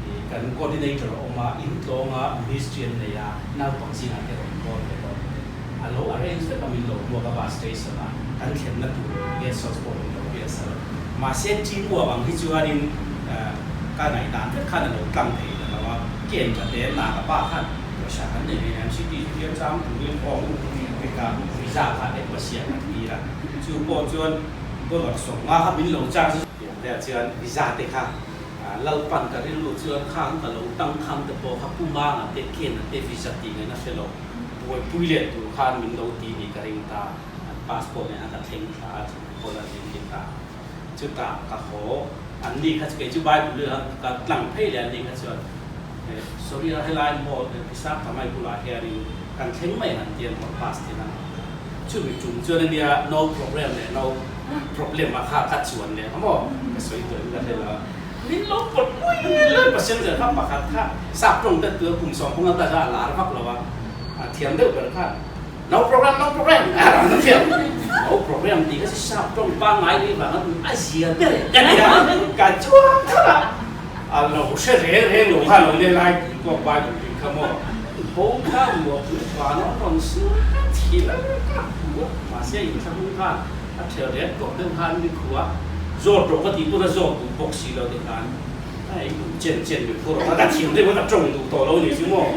i kan coordinator a awm a, in tlawng a ministry an nei a, naupang zingah te rawn call ve dawn te a lo arrange vek a min lo hmuak a bus station ah kan thlenna tur guest house pawh min lo biak sa lo. Mahse team work ang hi chuan in ka ngaihdan vek khan a lo tlang thei ta lo a, ken tha te nak a pa khan Pawisa kan nei ve MCT chu hian chang turin awm pek a, visa kha embassy ah kan tir a, chu pawh chuan dollar 50 kha min lo charge. Tiang te ah chuan visa te kha Lalpan ka rilru chuan khang ka lo tang khang te pawh kha Pu Manga te Ken-a te visa tih ngaihna hre lo buaipui leh tur khan min lo ti ni ka ring ta, an passport nen a ka thleng thla a chu pawh la zin thei ta. Chutah ka haw, an ni kha chu kei chu Bible ka tlang phei leh an ni kha chuan Sorry a helai maw Isaac Thamai bulah hianin kan thleng mai ang an ti a maw pass thin a chumi tum chuan ania no problem leh no problem a kha ka chuan leh ang maw ka sawi tawh in ka hre lo a min lo pawt pui lai passenger kha pakhat kha sap tawng te tua kum 15 ta kha a lar vak lo a a thiam deuh ber khan no problem no problem a rawn ti thiam no problem tih kha chu sap tawng pangngai leh vanga a zia ber ka ni a ka chuang thar a. A lo hre reng reng lo kha lo nia lai tih pawh Bible tih kha maw bo kha muah pui van a rawn sur thil a ka hmu a mahse in thlahung khan a thel reng tawh deuh khan mi khua zawt rawh ka tih pawn a zawt duh bawk si lo te khan a ei duh chen chen mi phur a ka thin deuh a ka tawng duh tawh lo ni chu maw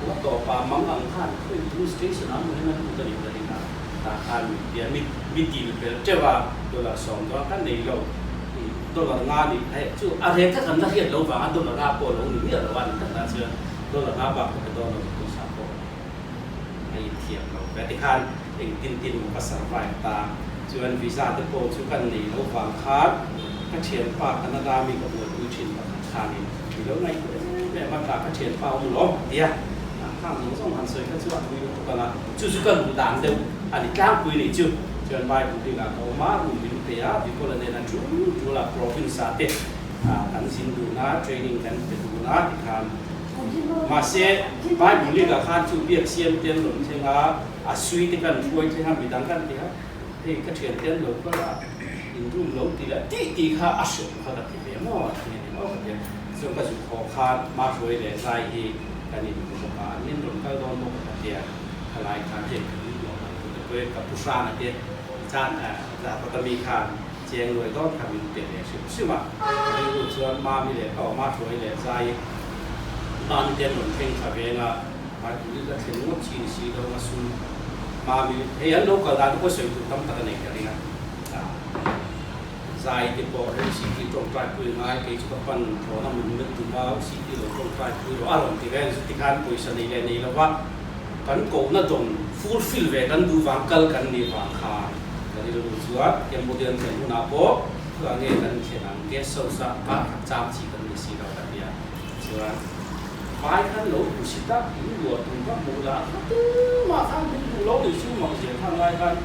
a tawpah mang ang khan khawi police station ah maw hian a lut a ni ka ring a tah khan mi tia mi mi dil bel teuh a dollar 10 dawn kha nei lo. Dollar nga nih hei chu a reng kha kan la hriat lo vang a dollar nga pawh lo ni miah lo a ni tak dan chuan dollar nga bak ka pe dawn lo tih pawisa pawh a inthiam lo ve tikhan engtin tin maw ka survive ta chuan visa te pawh chu kan nei lo vang khan ka thianpa Canada mi ka buaipui thin pakhat khanin i lo ngaihtuah em em a tah ka thianpa awm lo tia khang zawng zawng han sawi kha chu a tui lutuk ang a chu chu ka luh dan deuh a ni tlangpui nih chu. Chuan Bible bikah ka awm a, room min pe a, Bikola nen a tul tul a, province ah te kan zin dun a, training kan pe dun a tikhan. Mahse, Bible bikah khan chu biak siam te an rawn thleng a, a sui te kan hruai thleng a, midang kan ti a, hei ka thian te an lo kal a, in room lo ti leh tih tih kha a hrilh kha ka ti ve maw, a ni maw ka ti a. Chuan ka zuk haw khan Mahruai leh Zai hi kan inhmu bawk a, an in rawn kal dawn bawk a ka ti a, khalai khan hei kan in hlawh dan tur te pawh. Khawi ka pu hrana te chan Zahkawta mi khan cheng luai dawn kha min pe ve hrim hrim a. Ka rilru chuan Mami leh ka awma hruai leh zai Mami te an rawn thleng thla veng a, Hmaipui ka thlen ngawt chi ni si lo a sum Mami hei an lo kal dan te pawh sawi tur tam tak a nei ka ring a. Zai te pawh hei CT tawngtai pui ngai kei chu ka pan thawn a mun met tum a CT lo tawngtai pui rawh a rawn ti reng chu tikhan pawisa nei leh nei lova kan kohna dawn fulfill ve kan duh vang kal kan nih vang khan ka rilru chuan Cambodian thlen hunah pawh khuah nge kan thlen ang guest house ah kar khat cham chi kan ni si lo ka tia chuan vai khan lo hmu si tak in luah tum vak hmuh lah kha tumah khan min duh lo ni chu mak zel khan lai khan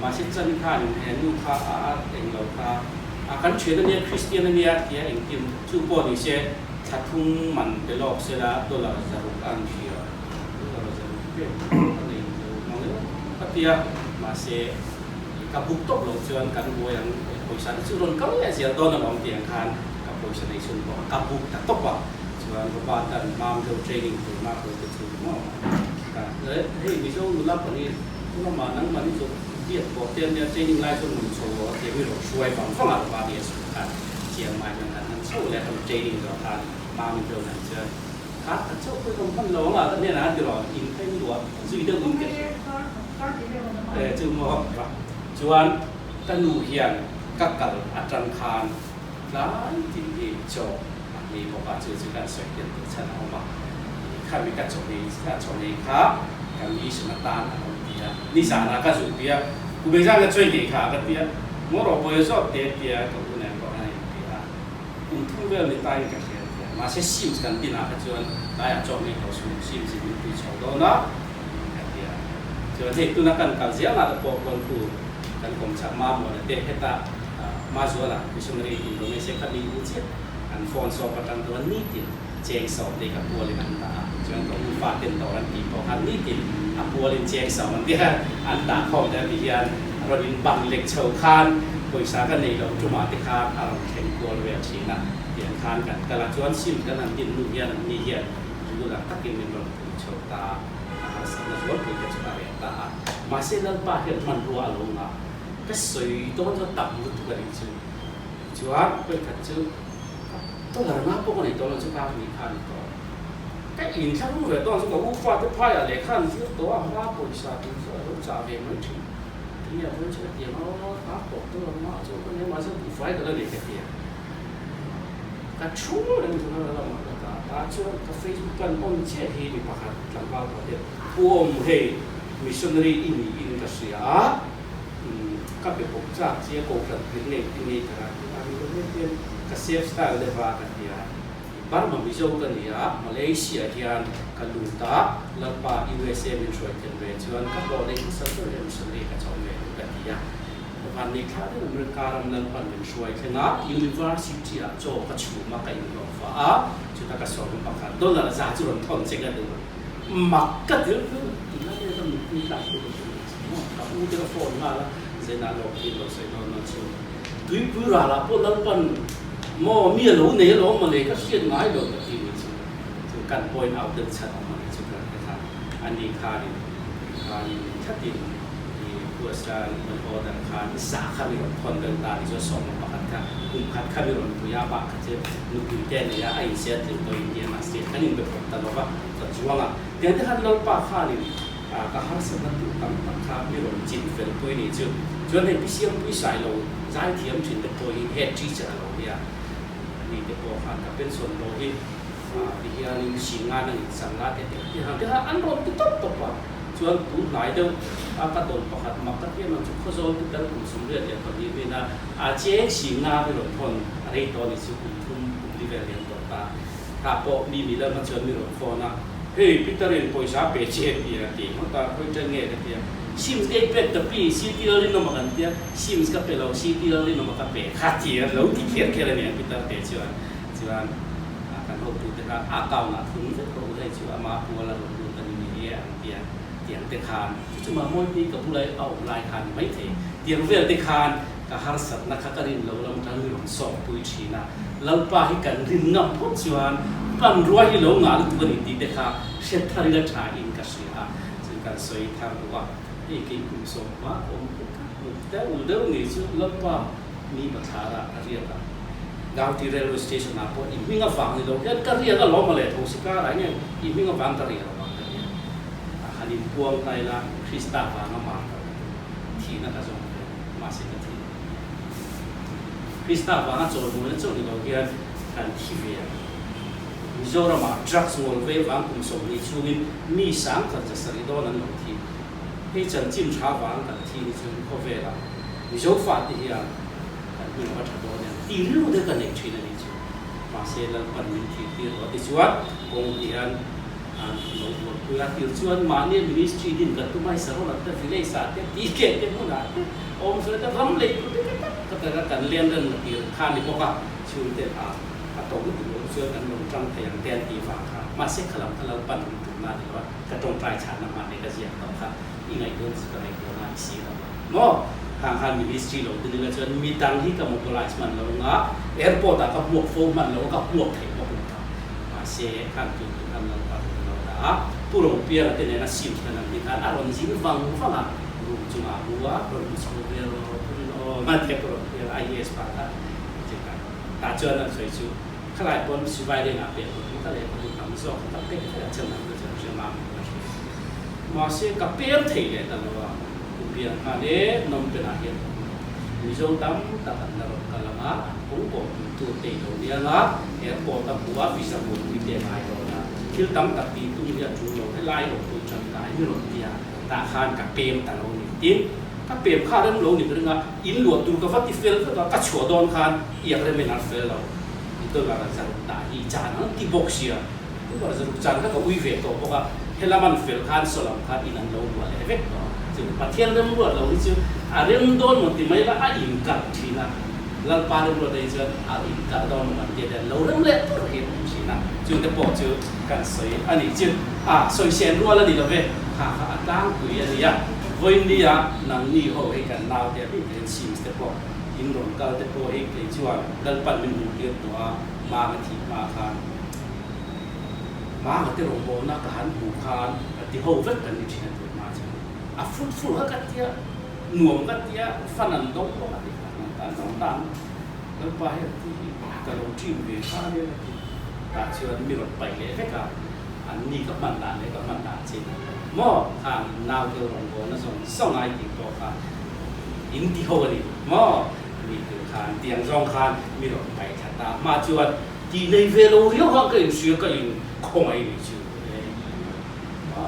mahse chan khan he nu kha a a eng lo kha a kan thian ania Christian ania tia engkim chu pawh ni se thla thum man pe lawk sela dollar zaruk a an hria dollar zaruk pek a nei lo mang emaw ka tia mahse ka buk tawp loh chuan kan buai ang pawisa te chu rawn kal leh zel dawn alawm tih ang khan ka pawisa nei chhun pawh ka buk ta tawp a chuan Robert an mam deuh training tur na hawi te chu maw ka hei Mizo nula pahnih chu lamah nangmahni chu biak pawh te ania training lai chuan rawn chho rawh a tia mi rawn hruai vang vang a Robert hi a chhun khan Chiang Mai chuan kan han chho leh kan training zawh khan mami deuh han chuan kha ka chauh pawh i rawn hman lo ang a ka hnenah a ti rawh in kha in luah zui deuh in ka hria chu maw chuan ka nu hian ka kal atang khan tlai tin hi chaw a hmei bawk a, chu chu kan sawi tel tur chhan a awm a, khami ka chaw nei a chaw nei kha ka mission atan a lo ti a, nizanah ka zuk pi a, kum engzat nge chaw i nei kha ka ti a, ngaw rawh bawi a zawt te a ti a, ka u nen pawh khan a inti a, kum thum vel ni tain ka hria a ti a, mahse Sims kan dinah kha chuan tlaiah chaw hmei tawh suh, Sims in min pui chho dawn a ka ti a, chuan hei tuna kan kal zel ngah te pawh khawn khu kan kawmchhak Mamawna te hetah Mazuala missionary Indonesia kha min u chiah an phone sawp atang chuan nitin cheng sawm te ka pualin an dah a, chuan ka u fa ten dawr an tih pawh khan nitin a pualin cheng sawm an tia an dah khawm te a ti hian rawn in bang lek chho khan pawisa ka nei lo tumah te khan a rawn thleng kual vel thin a, tiang khan kan kal a, chuan sim kan han din hnu hian an ni hian regular takin min rawn pui chho ta a, a harsatna zualpui te chu a reh ta a, mahse Lalpa hian hmanrua a lo ngah. Ka sawi dawn chu tam lutuk a nih chu. Chuan vawikhat chu dollar nga pawh ka nei tawh lo chu kar hnih kha a ni tawh. Ka inthlahrung ve dawn chu ka u fate phaiah lehkha an zir tawh a, hma pawisa tur chu a lo chah ve mai thin. Tinge a vawi chu ka ti ang aw, ta pawh dollar nga chu ka nei mahse buhfai ka la nei ka ti a. Ka thu reng chu ka lamah ka dah a, chuan ka Facebook kan on chiah hi mi pakhat tlangval pakhat hian Pu Awm hei missionary i niin ka hria a. Ka be bawk chak che a kohhran pui ngei ti ngei ka rak a ni lo hei hian ka safe style deuh a ka ti a, Burma Mizo ka ni a, Malaysia hian ka lut a, Lalpa USA min hruai then ve chuan ka hlawh nei hmasa ber hian missionary ka chawm ve duh ka ti a, van nei thla deuh America ram Lalpan min hruai thleng a, University ah chaw ka chhum a ka inhlawh fah a, chuta ka sawm pakhat dollar za chu rawn thawn che ka duh mak ka ti rilru ila nge ka mutpui tlak chu ka hre Ka u te ka phone nghal a, Zainah lawm hi lo sawi dawn a chu. Tuipui ralah pawh Lalpan maw mi a lo nei alawm mawle ka hriat ngai lo ka ti ni chu. Chu kan point out deuh chhan awm a ni chu ka hre kha. A ni khanin khanin thlatin i USA an order khan za kha mi rawn thawn deuh ta ni chu a sawmna pakhat kha kum khat kha mi rawn pui a bak kha chu nupui te a nei a, a insiat tlin tawh Indiana state kan inbe phawt ta lova ka chuang a. Tiang te khan Lalpa khanin Ka harsatna tur tam tak kha mi rawn chin fel pui nih chu. Chuan hei Pi Siampui Sailo zai thiam thin te pawh hi head teacher a lo nia. Ani te pawh khan ka pension hlawh hi ti hianin Singa nang in Sanga te te ti han te kha an rawn ti tawp tawp a. Chuan tun hnai deuh a ka dawn pakhat mak ka tih em ang chu Khawzawl te tel kum 32 min a a cheng Singa mi rawn thawn a rei tawh nih chu kum thum kum li vel lian tawh ta. Tah pawh mi mi lama chuan mi rawn phone a, Hei, Peter-in pawisa pe che ti a ti ngawt a, khawi ṭan nge ka ti a, Sims ka i pek ta pi, CT Lalrinawma kan ti a, Sims ka pe lo, CT Lalrinawma ka pe kha ti a lo ti kher kher a ni ang Peter te chuan. Chuan kan hotute kha a account ah thun vek rawh u hei chu ama pual a rawn lut a ni ngei e an ti a, tiang te khan chu chu mah Mawipui ka bulai a awm lai khan ni maithei, tiang vel te khan Ka harsatna kha ka rin lo lam tan mi rawn sawk pui thin a, Lalpa hi kan rin ngam phawt chuan hmanrua hi lo ngah lutuk a ni tih te kha hriat thar ila tha in ka hria a, chu kan sawi thar duh a. Hei kei kum sawmhma ka awm hlek a, hmu deuh deuh ni chu Lalpa mi bathlarah ka riak a, Gauti Railway Station ah pawh i hming avang ni lo hian ka riak a lawm a leh tho si karah nge i hming avang ka riak lo ang ka tia. A han inpuang ta ila Krista vanga mar ka la duh, thihna ka zawng ve, mahse ka thi lo. Krista vanga chawlhmuhna chauh ni lo hian kan thi ve ang. Mizoramah drugs ngawl ve vang kum 20 chhungin mi 1100 dawn an lo thi. Hei chanchin tha vang kan thi ni chuan khawvelah Mizo fate hian kan hming a va tha dawn em tih rilru te ka nei thin a ni chu. Mahse Lalpan min thih tir lo a ti chuan kawng hian an lo buaipui a tir chuan mahni ministry din kan tum a hei Sarawlat te village ah te TK te hmunah te awm sawi te ram lei tur te ka tak ka tak a kan len reng na tir kha a ni bawk a chhungte ah a to lutuk loh chuan kan rawn tang thei ang te an tih vang kha mahse kha lam kha Lalpan min tumna a ni lo a ka tawngtai chhanna hman leh ka ziak tawh kha i ngaihtuahna chu ka ngaihtuahna a ni si lo a maw khang khan ministry lo te nila chuan midang hi ka mobilize hman lo anga airport ah ka hmuak fo hman lo a ka hmuak theih bawk lo ta mahse khang tur tur khan Lalpa rawn lo dah a Pu Ropiara te nena sim hran an ni khan a rawn zin vang vang a room chungah a mu a rawn mu chho ve rawh Pu Rinawm a tia Pu Ropiara IAS pa kha Tah chuan an sawi chu khalai pawn sivai lengah pek tur ang ka leh ka duh tam zawk ka pek vek a chuan an la chuan hre mam ka hria. Mahse ka pem thei leh ta lo a, kum pian khan e Phnom Penh ah hian awm lo. Mizo tam tak an la rawn kal ang a, an kawng kawm tum tur te i lo nia nga, airport a hmu a visa buaipui te a ngai dawn a, thil tam tak tih tum hi a tul lo, helai awm pawh i tangkai ni rawn tia tah khan ka pem ta lo ni. Tin, Ka pem kha rem lo ni ka ring a, in luah tur ka va ti fel vek a, ka chhuah dawn khan iak rem in a fel lo. I dollar a zaruk dah hi chan ang ti bawk sia, dollar zaruk chan kha ka ui ve tawh bawk a, helam an fel khan sawlam khan in an lo luah leh vek tawh. Chu Pathian rem ruat lo hi chu a rem dawn maw ti mai la a inkalh thin a, Lalpa rem ruat hi chuan a inkalh dawn maw kan tia te an lo rem leh tur hi a awm thin a, chungte pawh chu kan sawi a nih chu. A sawisel rual a ni lo ve, kha kha a tlangpui a nia. Vawiinnia nangni ho hei kan naute a bik takin Sims te pawh in rawn kal te pawh hei kei chuan Lalpan min hmuh tir tawh a, Manga thih hma khan Manga te rawngbawlna ka han hmuh khan ka ti ho vek kan ni thin a tun hma chuan a fruitful kha ka tia, nuam ka tia, fan an dawng bawk a ti kha an tan dawng dan Lalpa hian ti hi ka lo dream ve kha a nia ka ti tah chuan mi rawn paih leh vek a. An ni ka hman dan leh ka hman dan chin maw khang nau deuh rawngbawlna zawng zawng ai tih pawh kha in ti ho a ni maw mi tur khan tiang zawng khan mi rawn paih thla ta hma chuan tih nei ve lo riau khan ka inhria ka in khawngaih ni chu a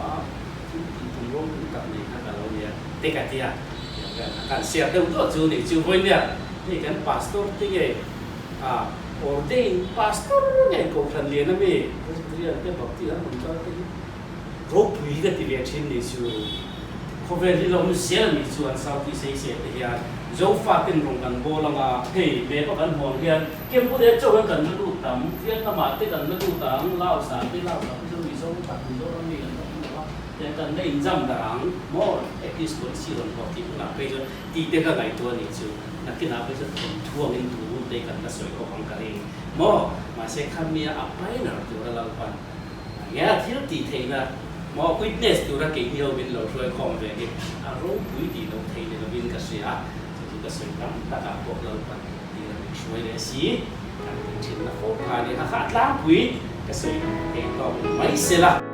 thil tih tum ropui tak nei kha ka lo nia te ka tia tiang vel kha kan share deuh duah chu ni chu vawinia hei kan pastor te nge a Ordained pastor ngei kohhran lian a mi Presbyterian te Baptist an rawn kal te hi ropui hi ka ti ve thin ni chu. Khawvel hi lo zel a nih chuan Southeast Asia te hian Zofa ten rawn kan bawl anga hei map a kan hmuh ang hian Cambodia chauh hian kan la lut tam, Vietnam ah te kan la lut ang, Laos ah te Laos ah te chuan Mizo tak Mizoram mi kan la awm lo a, tiang kan la injam darh ang maw at least policy rawn hlawh tih hunah phei chuan Tih te ka ngaihtuah a nih chu. Nakinah pawh chuan thawnthuang in tur hun te kan la sawi khawp ang ka ring maw? Mahse khamia a pioneer tura Lalpan nge a thil tih theihna maw witness tura keini ho min lo hruai khawm ve hi a ropui tih loh theih ni lovin ka hria a, chu chu ka sawi tam takah pawh Lalpan tir a min hruai leh si kan tih thinna fo kha a ni. Kha kha a tlangpui ka sawi thei tawk mai se la.